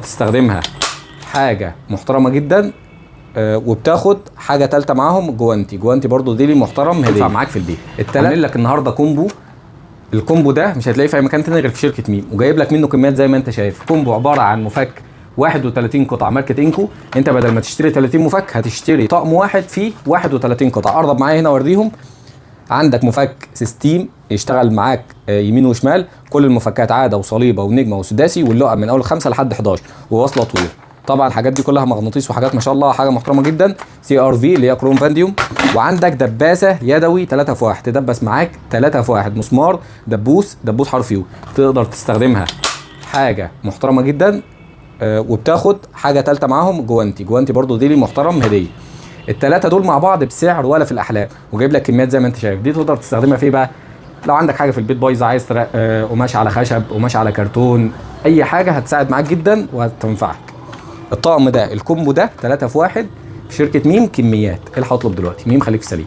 تستخدمها حاجة محترمه جدا. وبتاخد حاجة ثالثة معاهم، جوانتي، جوانتي برضو ديلي محترم هديه معاك في البيت. التلاتة عاملين لك النهارده combo، ال combo ده مش هتلاقيه في اي مكان تاني غير في شركة ميم، وجايب لك منه كميات زي ما انت شايف. combo عبارة عن مفك 31 قطعه ماركة انكو. انت بدل ما تشتري 30 مفك هتشتري طقم واحد فيه 31 قطعه. قرب معايا هنا اوريهم. عندك مفك system يشتغل معاك يمين وشمال، كل المفكات عادة وصليبه ونجمه وسداسي، واللقم من اول 5 لحد 11، ووصله طويلة. طبعا الحاجات دي كلها مغناطيس وحاجات ما شاء الله، حاجة محترمه جدا. CRV اللي هي كروم فانديوم. وعندك دباسه يدوي 3 في 1، تدبس معاك 3 في 1، مسمار، دبوس، دبوس حرف U، تقدر تستخدمها حاجة محترمه جدا. وبتاخد حاجة ثالثة معاهم، جوانتي، جوانتي برضو ديلي محترم هديه. الثلاثة دول مع بعض بسعر ولا في الاحلام، وجايب لك كميات زي ما انت شايف. دي تقدر تستخدمها في ايه بقى؟ لو عندك حاجة في البيت بايظة عايز قماش على خشب، قماش على كرتون، اي حاجة هتساعد معاك جدا وهتنفعك. الطقم ده ال combo ده 3 في 1 في شركة ميم، كميات. الحق اطلب دلوقتي. ميم خليك في سليم.